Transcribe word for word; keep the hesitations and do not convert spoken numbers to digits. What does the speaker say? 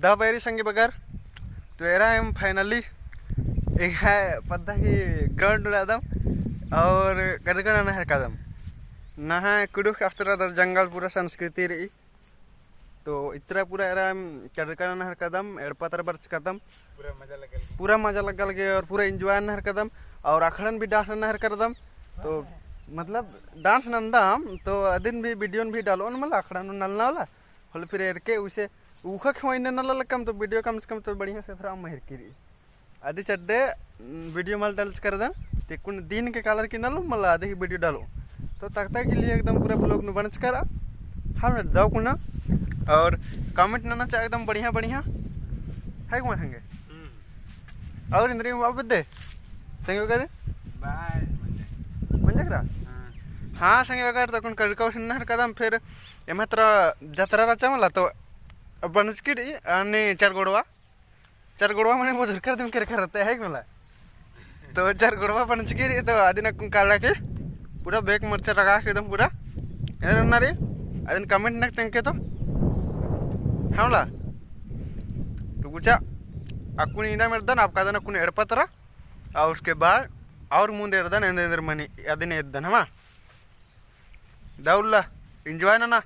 दव बैरी संगी बगर, तो एरा एम finally एंग्है पद्दा ही ground नू रअदम और कड़का नना हेरकदम। नम्है कुँड़ुख़ अख़तरा दर जंगल पूरा संस्कृति रई। तो इतरा पूरा एरा एम कड़का नना हेरकदम, एड़पा तरा बरचकदम। पूरा मजा लग्गा लगी। पूरा मजा लग्गा लगी और पूरा enjoy नना हेरकदम और अखड़न भी dance नना हेरकदम। तो मतलब dance नन्दम तो अदिन भी video भी डालोन मला अखड़न नलना वाला। होले फिर एरके उसे उखा खेवाई ने नला लक्कम तो video कम से कम तो बढ़िया से थोड़ा महिर किरी। अदी चड्डे, उम, video मल डालचकरदन, ते कुन दिन के कालर की नलो मला अदी ही video डालो। तो तक तक के लिए एकदम पूरा vlog नू बनचकरा। हम दव कुना और comment नना चा एकदम बढ़िया बढ़िया। है कुमा संगे? हम्म। और इन्द्री में बाप दे? संगे वगैरह? बाय, मंजक। मंजक रा? हाँ। हाँ, संगे वगैरह तो कुन कड़का उठन नहर कदम फिर एम्है तरा जतरा रहचा मला तो बनचकी रई, अन्ने चार गोड़वा, चार गोड़वा मने बुजुर्ग कर दिम केरका रहते है मला। तो चार गोड़वा बनचकी रई, तो अदिन अक्कुन काला के पूरा बेक मरचा लगा के एकदम पूरा एन्देर नना रई, अदिन comment नक तेंके तो। हाँ मला। तो गुचा अक्कुन इन्ना मेरदन, आपका दन अक्कुन एड़पा तरा, और उसके बाद और मुंद एरदन एन्देर एन्देर मनी अदिन एद्दन हमा। दव उल्ला enjoy नना।